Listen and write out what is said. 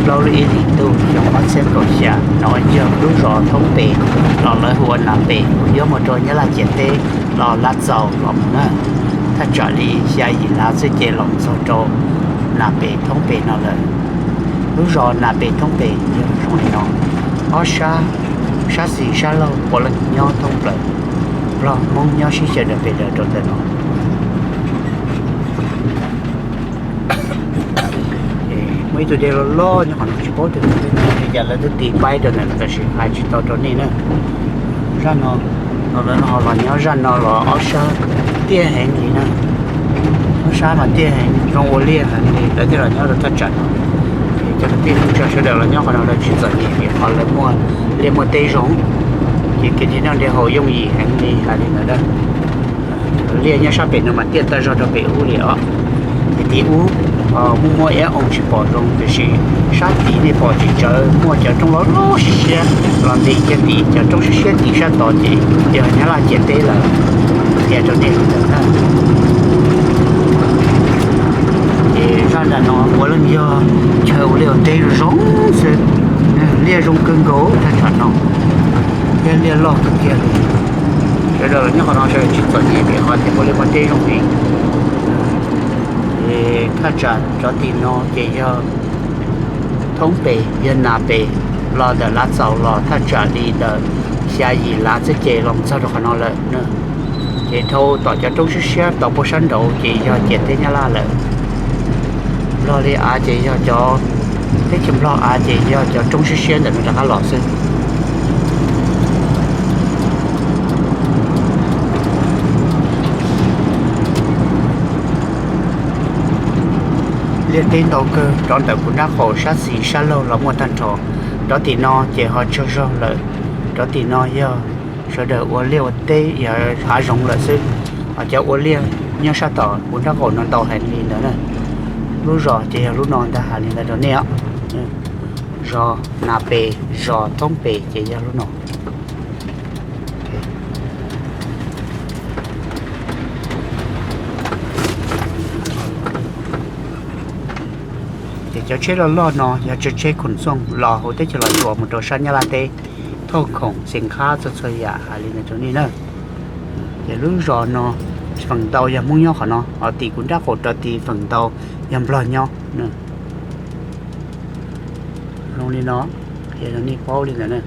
Plaub lub ib hlis ntuj xyoo ob txhiab kaum xya no yog lub zos Thoob Pes los lawv hu ua Nas Pes uas yuav mus rau Nyab Laj ciam teb los Lav Txaus los mus na. Thaj tsam li xya yim lav xwb ces los txog rau Nas Pes Thoob Pes no lawm. Lub zos Nas Pes Thoob Pes yog zoo li no, ob sab, sab xis sab laug puav leej nyob thoob plaws, Nplog Hmoob nyob sib xyaw daws pes daws rau ntawm no. Muaj ib tug dej loj loj nyob qhov no tsis paub tias li cas lawv twb tis paib rau ntawm no tab sis hais tsis tau rau nej na. Zaj no, no lawv ho los nyob zaj no los ob sab tiaj heev li na. Ob sab mas tiaj heev zoo ua liaj heev li lawv thiaj los nyob rau thaj tsam no. Ces cov kwv tij neej tsa sawv daws los nyob qhov no lawv tsis txom nyem vim qhov lawv muaj liaj muaj teb zoo, ces kev nrhiav noj nrhiav haus yooj yim heev li hais li ntawd na. Liaj nyob sab pem no mas tiaj tag zog rau pem ub li os. Ces tim ub muaj muaj iab oo tsis pom zoo tiam sis sab tid nej pom tsis tsawv muaj cov roob loj loj siab siab los ntim kiag tim cov roob siab siab tim sab tod ces yog Nyab Laj ciam teb lawm. Qhia rau nej li ntawd na. Ces zaj nram no puav leej yog chaw ua liaj ua teb zoo xwb, liaj zoo kawg nkaus thaj tsam no, thiab liaj loj kawg kiag li. Sawv daws los nyob qhov no sawv daws tsis txom nyem vim qhov tias muaj liaj muaj teb zoo heev. Ces thaj tsam rov tim no ces yog Thoob Pes, yog Nas Pes, los ntawm Lav Txaus los thaj tsam li ntawm xya yim lav xwb ces los txog rau qhov no lawm. Ces dhau tom cov roob siab siab tod puag sab nraud ces yog ciam teb Nyab Laj lawm. Nplog li av ces yog cov, teb chaws Nplog av ces yog cov roob siab siab ntawm no rov qab los xwb. Liaj teb ntau kawg, rov ntawm kuv nrab qaum sab xis sab laug los muaj tag nrho. Rov tim no ces ho tsaug zog lawm. Rov tim no yog sawv daws ua liaj ua teb yog hav zoov lawm xwb. Ho cov ua liaj nyob sab tom kuv nrab qaum no ntau heev li ntawd na. Lub zos ces yog lub no ntag, hais li ntawd rau nej os. Zos Nas Pes, zos Thoob Pes ces yog lub no. Ces cov tsheb loj loj no yog tsheb khoom xooj los hauv teb chaws Los Tsuas mus rau sab Nyab Laj teb, thauj khoom xeem nqhab txhua txhua yam, hais li ntawd rau nej na. Ces lub zos no feem ntau yog Hmoob nyob qhov no, ho tim kuv nrab qaum rov tid feem ntau yog Nplog nyob. Zoo li no, qhia rau nej paub li ntawd na.